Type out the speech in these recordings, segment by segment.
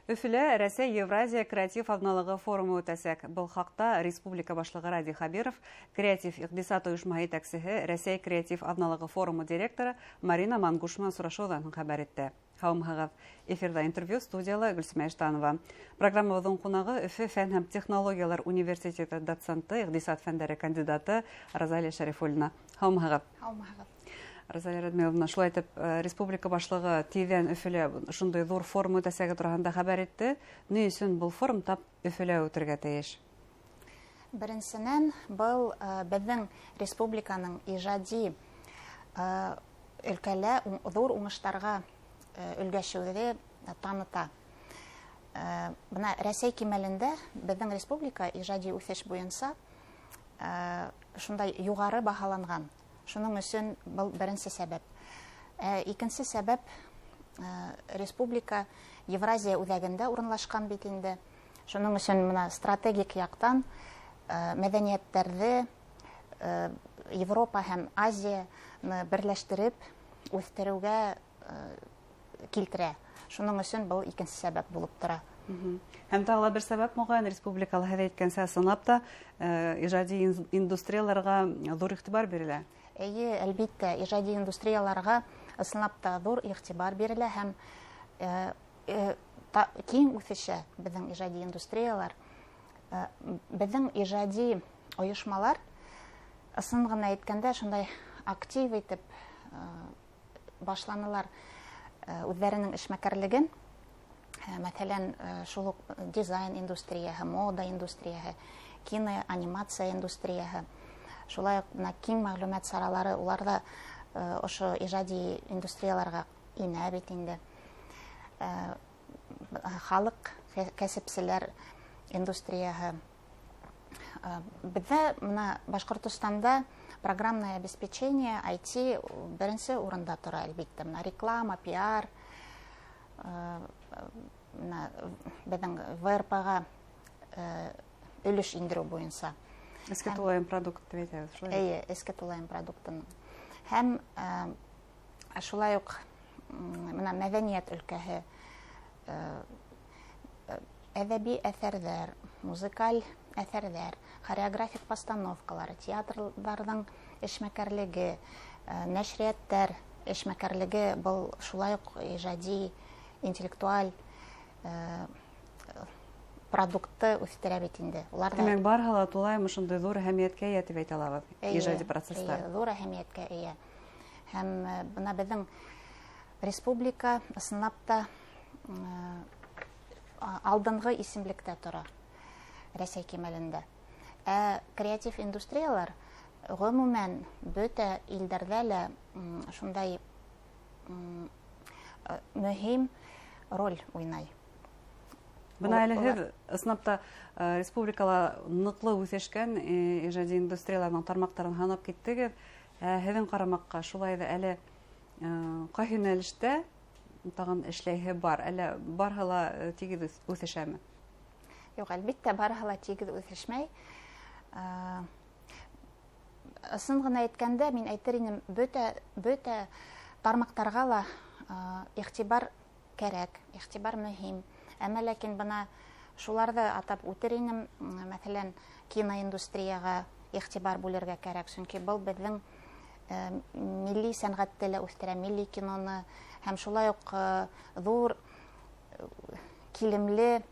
Өфөлә Рәсәй Евразия креатив аҙналығы форумы үтәсәк. Был хаҡта республика башлығы Радий Хәбиров, креатив иҡтисад ойошмаһы етәксеһе, Рәсәй креатив аҙналығы форумы директоры Марина Мангуш менән осрашыуҙан һуң хәбәр итте. Һаумыһығыҙ! Эфирҙа интервью, студияла Гөлсөмә Иштанова. Программабыҙҙың ҡунағы Өфө фән һәм технологиялар университеты доценты, иҡтисад фәндәре кандидаты Розалия Шәрифуллина. Һаумыһығыҙ! Һаумыһығыҙ! Розалия Радмиловна, шулай итеп, республика башлығы тиҙҙән Өфөлә ошондай ҙур форум үтәсәге тураһында хәбәр итте. Ни өсөн был форум тап Өфөлә үтергә тейеш? Беренсенән, был беҙҙең республиканың ижади өлкәлә ҙур уңыштарға өлгәшеүҙе таныта. Бына Рәсәй кимәлендә беҙҙең республика ижади үҫеш буйынса шундай юғары баһаланған. Шуның өсөн был беренсе сәбәп. Икенсе сәбәп, республика Евразия үҙәгендә урынлашҡан бит инде. Шуның өсөн бына стратегик яҡтан мәҙәниәттәрҙе Европа һәм Азияны берләштереп үҫтереүгә килтерә. Шуның өсөн был икенсе сәбәп булып тора. Һәм тағы ла бер сәбәп, моғайын, республикала, һеҙ әйткәнсә, ысынлап та ижади индустрияларға ҙур иғтибар бирелә. Эйе, әлбиттә, ижади индустрияларға ысынлап та ҙур иғтибар бирелә һәм киң үҫешә беҙҙең ижади индустриялар. Беҙҙең ижади ойошмалар, ысын ғына әйткәндә, шундай актив итеп башланылар үҙҙәренең эшмәкәрлеген. Мәҫәлән, шул уҡ дизайн индустрияһы, мода индустрияһы, кино, анимация индустрияһы. Шулай уҡ бына киң мәғлүмәт саралары, улар ҙа ошо ижади индустрияларға инә бит инде. Халыҡ кәсепселәр индустрияһы. Беҙҙә бына Башҡортостанда программное обеспечение, ай ти беренсе урында тора, әлбиттә. Бына реклама, пиар, бына беҙҙең вэ эр пэ-ға өлөш индереү буйынса. Эске тулайым продукт тип әйтәбеҙ, шулай? Эйе, эске тулайым продуктын. Һәм шулай уҡ бына мәҙәниәт өлкәһе, әҙәби әҫәрҙәр, музыкаль әҫәрҙәр, хореографик постановкалар, театрҙарҙың эшмәкәрлеге, нәшриәттәр эшмәкәрлеге, был шулай уҡ ижади, интеллектуаль продукты үҫтерә бит инде. Улар да Тимәк, барыһы ла тулайым ошондай ҙур әһәмиәткә эйә тип әйтә алабыҙ, Эйе, ижади процесстар. Эйе, ҙур әһәмиәткә эйә. Һәм бына беҙҙең республика ысынлап та алдынғы исемлектә тора Рәсәй кимәлендә. Ә креатив индустриялар ғөмүмән бөтә илдәрҙә лә шундай мөһим роль уйнай. Бына әле һеҙ ысынлап та республикала ныҡлы үҫешкән ижади индустрияларының тармаҡтарын һанап киттегеҙ. Һеҙҙең ҡарамаҡҡа шулай ҙа әле ҡайһы йүнәлештә тағын эшләйһе бар? Әллә барыһы ла тигеҙ үҫешәме? Юҡ, әлбиттә, барыһы ла тигеҙ үҫешмәй. Ысын ғына әйткәндә, мин әйтер инем, бөтә тармаҡтарға ла иғтибар кәрәк, иғтибар мөһим. Әммә ләкин бына шуларҙы атап үтер инем, мәҫәлән, киноиндустрияға иғтибар бүлергә кәрәк, сөнки был беҙҙең милли сәнғәтте лә үҫтерә, милли киноны, һәм шулай уҡ ҙур килемле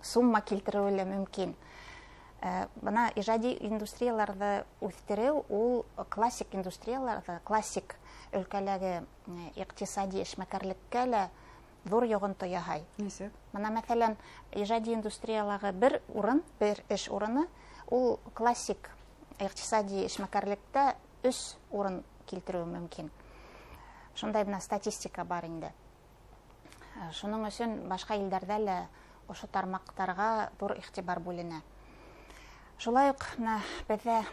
сумма килтереүе лә мөмкин. Бына ижади индустрияларҙы үҫтереү ул классик индустрияларҙы, классик өлкәләге иҡтисади эшмәкәрлеккә лә ҙур йоғонто яһай. Нисек? Бына, мәҫәлән, ижади индустриялағы бер урын, бер эш урыны, ул классик иҡтисади эшмәкәрлектә өс урын килтереүе мөмкин. Шундай бына статистика бар инде. Шуның өсөн башҡа илдәрҙә лә ошо тармаҡтарға ҙур иғтибар бүленә. Шулай уҡ бына беҙҙә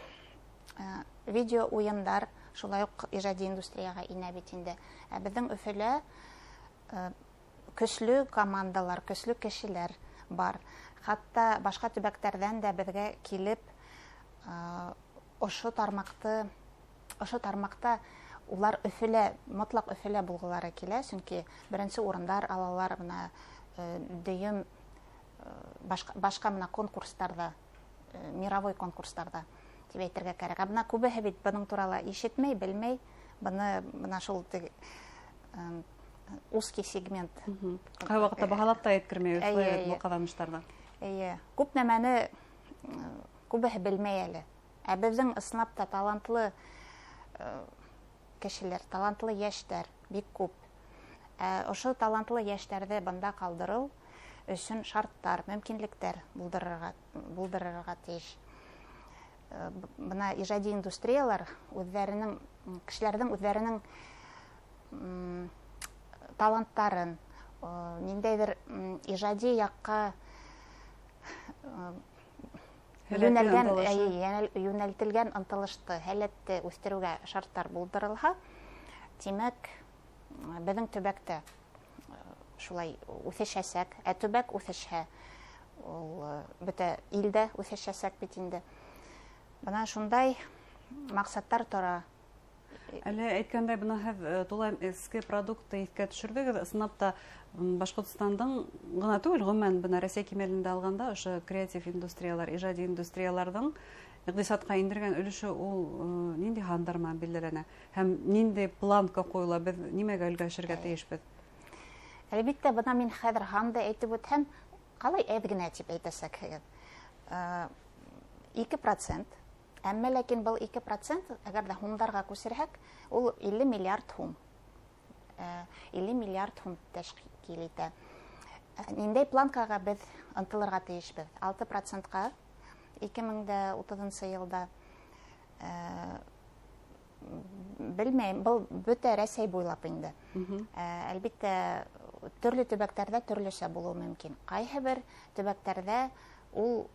видео уйындар шулай уҡ ижади индустрияға инә бит инде. Ә беҙҙең Өфөлә көслө командалар, көслө кешеләр бар. Хатта башҡа төбәктәрҙән дә беҙгә килеп ошо тармаҡта Улар Өфөлә, мотлаҡ Өфөлә булғылары килә, сөнки беренсе урындар алалар, бына дөйөм башҡа бына конкурстарҙа, мировой конкурстарҙа тип әйтергә кәрәк. Ә бына күбеһе бит бының турала ишетмәй, белмәй, быны бына шул узкий сегмент. Ҡай ваҡытта баһалап та еткермәй был ҡаҙаныштарҙы. Эйе, күп нәмәне күбеһе белмәй әле. Ә беҙҙең ысынлап та талантлы кешеләр, талантлы йәштәр бик күп. Ошо талантлы йәштәрҙе бында ҡалдырыу өсөн шарттар, мөмкинлектәр булдырырға тейеш. Бына ижади индустриялар үҙҙәренең, кешеләрҙең үҙҙәренең таланттарын, ниндәйҙер ижади яҡҡа йүнәлгән, йүнәлтелгән ынтылышты, һәләтте үҫтереүгә шарттар булдырылһа, тимәк, беҙҙең төбәктә шулай үҫешәсәк. Ә төбәк үҫешһә, ул бөтә илдә үҫешәсәк бит инде. Бына шундай маҡсаттар тора. Әле әйткәндәй, бына һеҙ тулайым эске продуктты иҫкә төшөрҙөгөҙ. Ысынлап та Башҡортостандың ғына түгел, ғөмүмән бына Рәсәй кимәлендә алғанда ошо креатив индустриялар, ижади индустрияларҙың иҡтисадҡа индергән өлөшө ул ниндәй һандар менән билдәләнә һәм ниндәй планка ҡуйыла, беҙ нимәгә өлгәшергә тейешбеҙ? Әлбиттә, бына мин хәҙер һанды әйтеп үтһәм, ҡалай әҙ генә тип әйтәсәкһегеҙ. 2%. Әммә ләкин был 2%, әгәр ҙә һумдарға күсерһәк, ул 50 миллиард һум. 50 миллиард һум тәшкил итә. Ниндәй планкаға беҙ ынтылырға тейешбеҙ? 6%-ҡа 2030 йылда, белмәйем, был бөтә Рәсәй буйлап инде. Әлбиттә, төрлө төбәктәрҙә төрлөсә булыуы мөмкин. Ҡайһы бер төбәктәрҙә ул,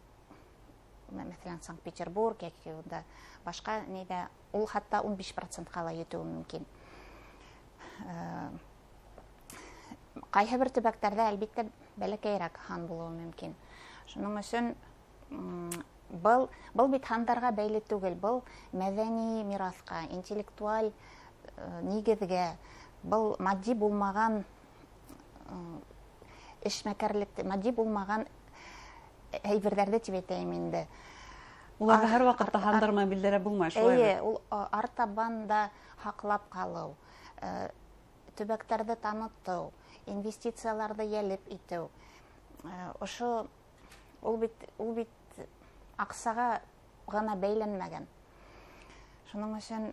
мәҫәлән, Санкт-Петербург йәки унда башҡа ниҙә, ул хатта 15%-ҡа ла етеүе мөмкин. Ҡайһы бер төбәктәрҙә, әлбиттә, бәләкәйерәк һан булыуы мөмкин. Шуның өсөн был бит һандарға бәйле түгел, был мәҙәни мираҫҡа, интеллектуаль нигеҙгә, был матди булмаған эшмәкәрлек, матди булмаған әйберҙәрҙе тип әйтәйем инде. Уларҙы һәр ваҡытта һандар менән билдәләп булмай, шулай бит? Эйе, ул артабан да һаҡлап ҡалыу, төбәктәрҙе танытыу, инвестицияларҙы йәлеп итеү. Ошо ул бит аҡсаға ғына бәйләнмәгән. Шуның өсөн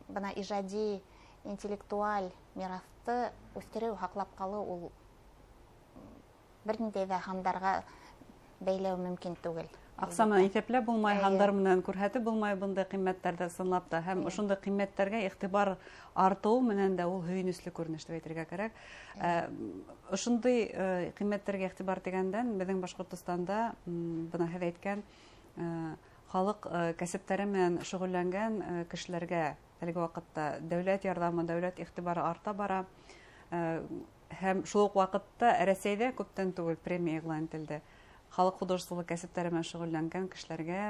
бына ижади, интеллектуаль мираҫты үҫтереү, һаҡлап ҡалыу ул бер ниндәй ҙә һандарға бәйләү мөмкин түгел. Аҡса менән иҫәпләп булмай, һандар менән күрһәтеп булмай бындай ҡиммәттәрҙе ысынлап та. Һәм ошондай ҡиммәттәргә иғтибар артыуы менән дә ул һөйөнөслө күренеш тип әйтергә кәрәк. Ошондай ҡиммәттәргә иғтибар тигәндән, беҙҙең Башҡортостанда, бына һеҙ әйткән, халыҡ кәсептәре менән шөғөлләнгән кешеләргә әлеге ваҡытта дәүләт ярҙамы, дәүләт иғтибары арта бара. Һәм шул уҡ ваҡытта Рәсәйҙә күптән түгел премия иғлан ителде. Халыҡ художестволы кәсептәре менән шөғөлләнгән кешеләргә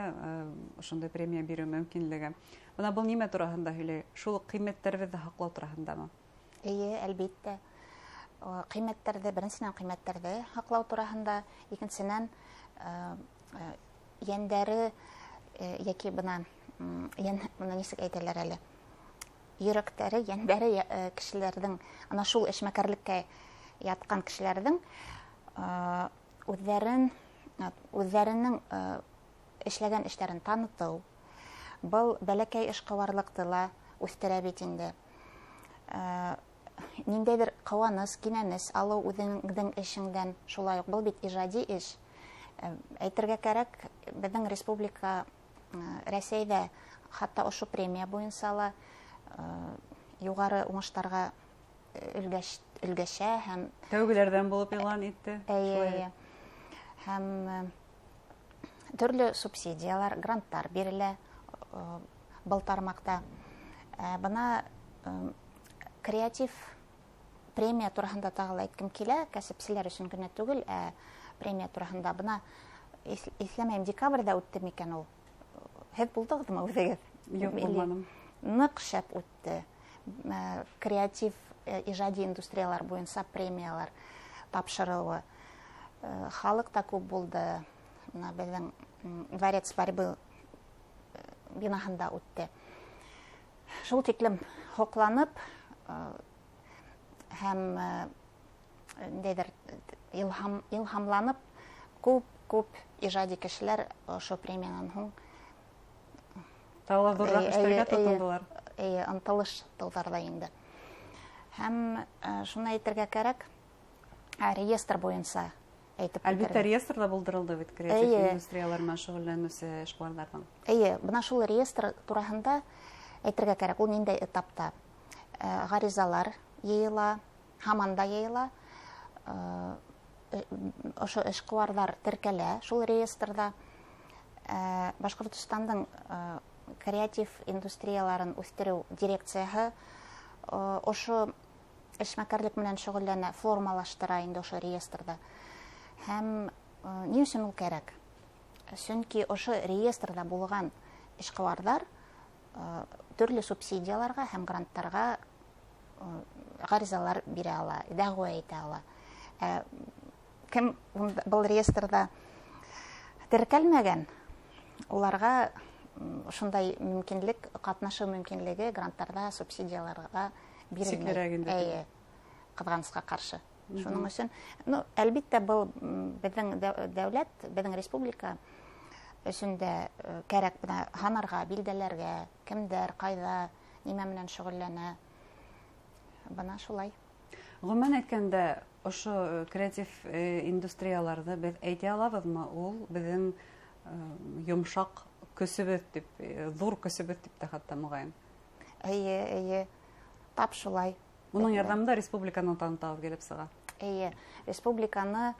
ошондай премия биреү мөмкинлеге. Бына был нимә тураһында һөйләй? Шул ҡиммәттәребеҙҙе һаҡлау тураһындамы? Эйе, әлбиттә. Ҡиммәттәрҙе, беренсенән, ҡиммәттәрҙе һаҡлау тураһында, икенсенән, йәндәре йәки бына бына нисек әйтәләр әле, йөрәктәре, йәндәре кешеләрҙең, ана шул эшмәкәрлеккә ятҡан кешеләрҙең үҙҙәренең эшләгән эштәрен танытыу. Был бәләкәй эшҡыуарлыҡты ла үҫтерә бит инде. Ниндәйҙер ҡыуаныс, кинәнес алыу үҙеңдең эшеңдән, шулай уҡ был бит ижади эш. Әйтергә кәрәк, беҙҙең республика Рәсәйҙә хатта ошо премия буйынса ла юғары уңыштарға өлгәшә һәм тәүгеләрҙән булып иғлан итте. Эйе. Һәм төрлө субсидиялар, гранттар бирелә был тармаҡта. Бына креатив премия тураһында тағы ла әйткем килә, кәсепселәр өсөн генә түгел, ә премия тураһында. Бына иҫләмәйем, декабрҙә үтте микән ул? Һеҙ булдығыҙмы үҙегеҙ? Юҡ, булманым. Ныҡ шәп үтте. Креатив ижади индустриялар буйынса премиялар тапшырыуы. Халыҡ та күп булды. Бына беҙҙең Дворец борьбы бинаһында үтте. Шул тиклем һоҡланып һәм ниндәйҙер илһамланып күп-күп ижади кешеләр ошо премиянан һуң тағы ла ҙурыраҡ эштәргә тотондолар. Эйе, ынтылыш тыуҙырҙы инде. Һәм шуны әйтергә кәрәк, реестр буйынса әйтеп. Әлбиттә, реестр ҙа булдырылды бит креатив индустриялар менән шөғөлләнеүсе эшҡыуарҙарҙың. Эйе, бына шул реестр тураһында әйтергә кәрәк, ул ниндәй этапта? Ғаризалар йыйыла, һаман да йыйыла. Ошо эшҡыуарҙар теркәлә шул реестрҙа. Башҡортостандың креатив индустрияларын үҫтереү дирекцияһы ошо эшмәкәрлек менән шөғөлләнә, формалаштыра инде ошо реестрҙа. Һәм ни өсөн ул кәрәк? Сөнки ошо реестрҙа булған эшҡыуарҙар төрлө субсидияларға һәм гранттарға ғаризалар бирә ала, дәғүә итә ала. Кем был реестрҙа теркәлмәгән, уларға ошондай мөмкинлек, ҡатнашыу мөмкинлеге гранттарҙа, субсидияларға бирелмәй. Сиклерәк инде. Эйе, ҡыҙғанысҡа ҡаршы. Шуның өсөн, ну, әлбиттә, был беҙҙең дәүләт, беҙҙең республика өсөн дә кәрәк бына һанарға, билдәләргә, кемдәр, ҡайҙа, нимә менән шөғөлләнә. Бына шулай. Ғөмүмән әйткәндә, ошо креатив индустрияларҙы беҙ әйтә алабыҙмы? Ул беҙҙең йомшаҡ көсөбөҙ тип, ҙур көсөбөҙ тип тә хатта моғайын. Эйе, эйе, тап шулай. Уның ярҙамында республиканы танытабыҙ килеп сыға. Эйе, республиканы,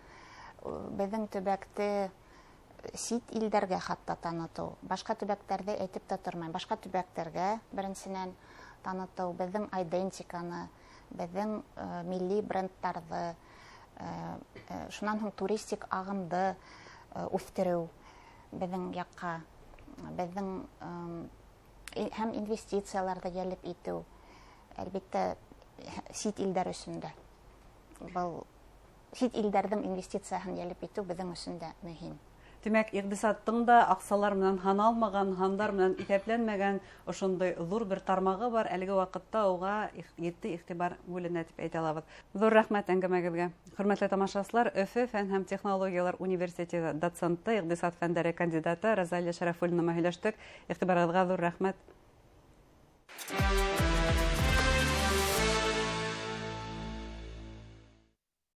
беҙҙең төбәкте сит илдәргә хатта танытыу. Башҡа төбәктәрҙе әйтеп тә тормайым. Башҡа төбәктәргә беренсенән танытыу, беҙҙең айдентиканы, беҙҙең милли брендтарҙы, шунан һуң туристик ағымды үҫтереү беҙҙең яҡҡа, беҙҙең һәм инвестицияларҙы йәлеп итеү, әлбиттә, сит илдәр өсөн дә. Был сит илдәрҙең инвестицияһын йәлеп итеү беҙҙең өсөн дә мөһим. Тимәк, иҡтисадтың да аҡсалар менән һаналмаған, һандар менән иҫәпләнмәгән ошондай ҙур бер тармағы бар. Әлеге ваҡытта уға етди иғтибар бүленә тип әйтә алабыҙ. Ҙур рәхмәт әңгәмәгеҙгә. Хөрмәтле тамашасылар, Өфө фән һәм технологиялар университеты доценты, иҡтисад фәндәре кандидаты Розалия Шәрәфуллина менән һөйләштек. Иғтибарығыҙға ҙур рәхмәт.